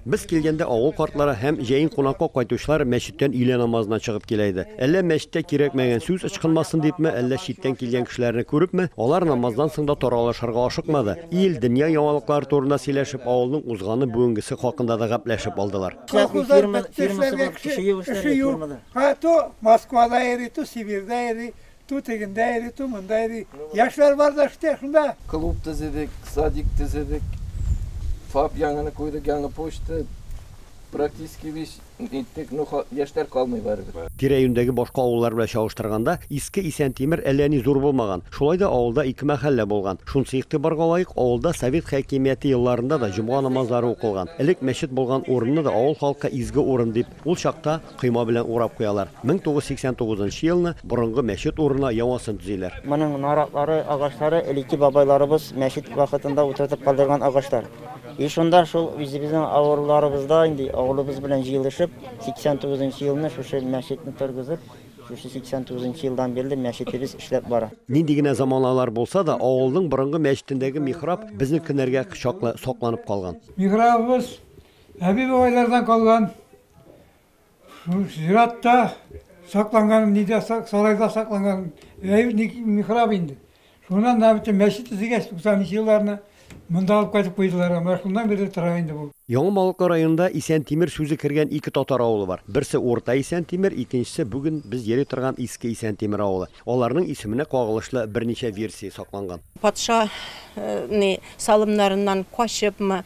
Без килгәндә авыл картлары һәм җәен кунакка кайтучылар мәчеттән өйлә намазына чыгып килә иде. Әллә мәчеттә кирәкмәгән сүз ычкынмасын дипме, әллә читтән килгән кешеләрне күрепме, алар намаздан соң да таралышырга ашыкмады. Ил, дөнья яңалыклары турында сөйләшеп, авылның узганы, бүгенгесе хакында да гәпләшеп алдылар. Колхозлар бетте, эшләргә кеше, эше юк. Ха, то Москвада йөри, то Сибирьдә йөри, то тегендә йөри, то монда йөри. Яшьләр бар да эштә шунда. Клуб төзедек, садик төзедек, ФАП яңаны куйдык, яңа почта практически весь иттек, ну яшьләр калмый барыбер. Тирә-юньдәге башка авыллар белән чагыштырганда, Иске Исәнтимер әллә ни зур булмаган. Шулай да авылда ике мәхәллә булган. Шунысы игътибарга лаек, авылда совет хакимияте елларында да җомга намазлары укылган. Элек мәчет булган урынны да авыл халкы изге урын дип, ул чакта койма белән урап куялар. 1989 нчы елны борынгы мәчет урынына яңасын төзиләр. Моның наратлары, агачлары элекке бабайларыбыз мәчет вакытында утыртып калдырган агачлар. И шунда шул үзебезнең авылларыбызда инде авылыбыз белән җыелышып, 89 нчы елны шушы мәчетне торгызып, шушы 89 нчы елдан бирле мәчетебез эшләп бара. Нинди генә заманалар булса да, авылның борынгы мәчетендәге михраб безнең көннәргә чаклы сакланып калган. Михрабыбыз әби-бабайлардан калган. Зиратта сакланган, нидә сарайда сакланган михраб инде. Шуннан да бөтен мәчет төзегәч, 90 елларны монда алып кайтып куйдылар. Менә шуннан бирле тора инде бу. Яңа Малыклы районында Исәнтимер сүзе кергән ике татар авылы бар. Берсе Урта Исәнтимер, икенчесе бүген без йөри торган Иске Исәнтимер авылы. Аларның исеменә кагылышлы берничә версия сакланган. Патша ни салымнарыннан качыпмы,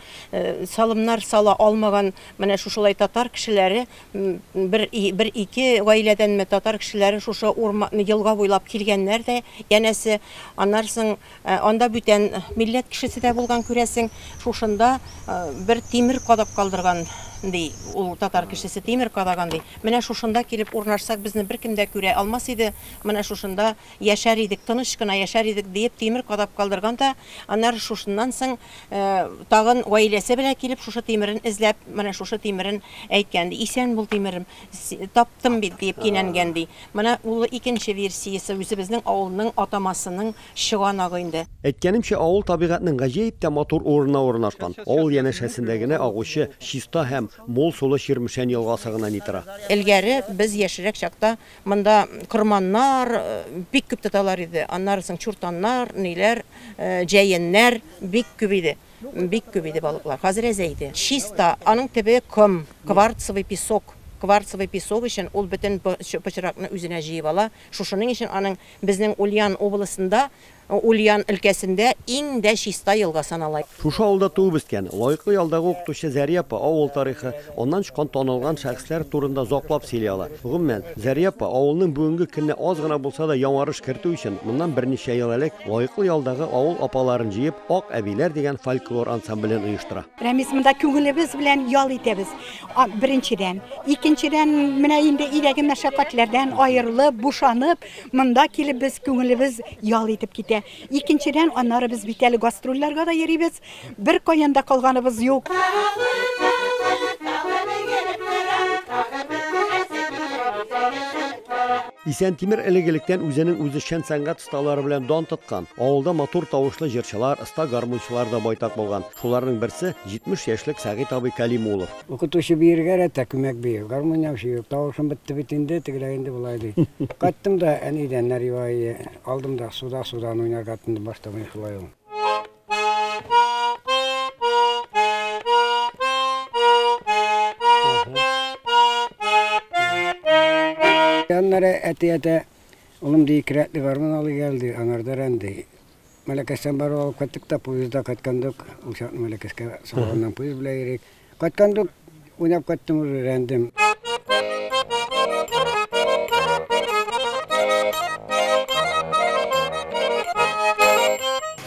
салымнар сала алмаган менә шушылай татар кешеләре бер бер-ике гаиләдәнме татар кешеләре шушы урман елга буйлап килгәннәр дә, янәсе, аннан соң анда бүтән милләт кешесе дә булган күрәсең, шушында бер тимер кадап калдырган ди, ул татар кешесе тимер кадаган ди. Менә шушында килеп урнашсак, безне беркем дә күрә алмас иде, менә шушында яшәр идек, тыныч кына яшәр идек, диеп тимер кадап калдырган да, аннары шушыннан соң тагын гаиләсе белән килеп, шушы тимерен эзләп, менә шушы тимерен әйткән, ди, исән бул, тимерем, таптым бит, диеп кинәнгән, ди. Менә ул икенче версиясе, үзебезнең авылның атамасының чыганагы инде. Әйткәнемчә, авыл табигатьнең гаҗәеп тә матур урынына урнашкан. Авыл янәшәсендә генә агучы чиста һәм мул сулы Чирмешән елгасы гына ни тора. Элгәре без яшьрәк чакта Монда корманнар бик күп тоталар иде. Аннары соң чуртаннар, ниләр, җәеннәр бик күп иде. Бик күп иде балыклар. Хәзер әзәйде. Чиста, аның төбе ком, кварцевый песок. Кварцевый песок өчен ул бөтен пычракны үзенә җыеп ала. Шушының өчен аның безнең Ульян областында Ульян өлкәсендә иң дә чиста елга санала. Шушы авылда туып үскән, лаеклы ялдагы укытучы Зәрия апа авыл тарихы, аннан чыккан танылган шәхесләр турында озаклап сөйли ала. Гомумән, Зәрия апа авылның бүгенге көненә аз гына булса да яңарыш кертү өчен моннан берничә ел элек лаеклы ялдагы авыл апаларын җыеп, Ак әбиләр дигән фольклор ансамблен оештыра. Рәмис, монда күңелебез белән ял итәбез, беренчедән. Икенчедән, менә инде өйдәге мәшәкатьләрдән аерылып, бушанып, Монда килеп без күңелебез ял итеп китә. Икенчедән, аннары без бит әле гастрольләргә дә йөрибез. Беркаян да калганыбыз юк. Исәнтимер элек-электән үзенең үзешчән сәнгать осталары белән дан тоткан. Авылда матур тавышлы җырчылар, оста гармунчылар да байтак булган. Шуларның берсе, 70 яшьлек Сәгыйть абый Кәлимуллов. Укытучы биергә өйрәтә, күмәк бию. Гармун яучы юк, тавышым бетте бит инде, тегеләй инде, болай ди. Кайттым да, әнидән наривай алдым да, суда судан уйнарга тотындым, башта мин шулай ул. Аннары әти әйтә, улым ди, ике рәтле гармун алыйк әле ди, аңарда рәнди. Мәләкәстән барып алып кайттык та, поездда кайтканда ук, ул чакны Мәләкәскә Салаваннан поезд белән йөрик. Кайтканда ук уйнап кайттым уже, рәндем.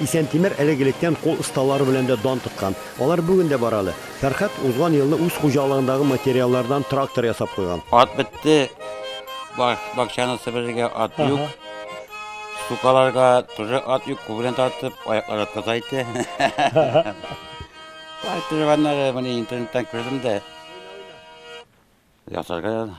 Исәнтимер элек-электән кул осталары белән дә дан тоткан. Алар бүген дә бар әле. Фәрхәт узган елны үз хуҗалыгындагы материаллардан трактор ясап куйган. Ат бетте, бакчаны себерергә ат юк. Сукаларга тоже ат юк, кул белән тартып, аяклар аткыза итә. Тракторганнары менә интернеттан күрдем дә. Ясарга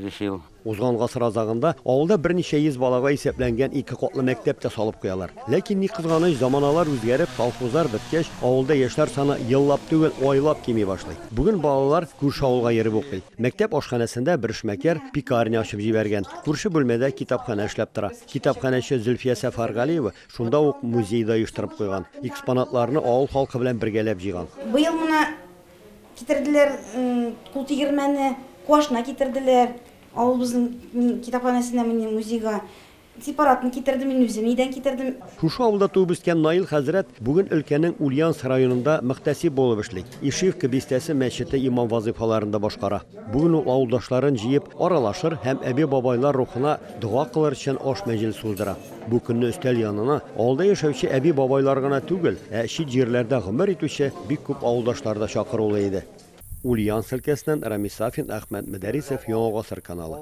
решил. Узган гасыр азагында авылда берничә йөз балага исәпләнгән ике катлы мәктәп тә салып куялар. Ләкин ни кызганыч, заманалар үзгәреп, колхозлар беткәч, авылда яшьләр саны еллап түгел, айлап кими башлый. Бүген балалар күрше авылга йөреп укый. Мәктәп ашханәсендә бер эшмәкәр пекарня ачып җибәргән. Күрше бүлмәдә китапханә эшләп тора. Китапханәче Зөлфия Сәфәргалиева шунда ук музей да оештырып куйган. Экспонатларны авыл халкы белән бергәләп җыйган. Быел моны китерделәр, кул тигермәне, куашна китерделәр. Авылыбызның китапханәсенә, менә музейга сепаратны китердем, мин үзем өйдән китердем. Шушы авылда туып үскән Наил хәзрәт бүген өлкәнең Ульяновск районында мөхтәсиб булып эшли. Ишевка бистәсе мәчете имам вазыйфаларын да башкара. Бүген ул авылдашларын җыеп, аралашыр һәм әби-бабайлар рухына дога кылыр өчен аш мәҗлесе уздыра. Бу көнне өстәл янына авылда яшәүче әби-бабайлар гына түгел, ә чит җирләрдә гомер итүче бик күп авылдашлар да чакырулы иде. Ульяновск өлкәсеннән Рамис Сафин, Әхмәт Мөдәрисов, Яңа Гасыр каналы.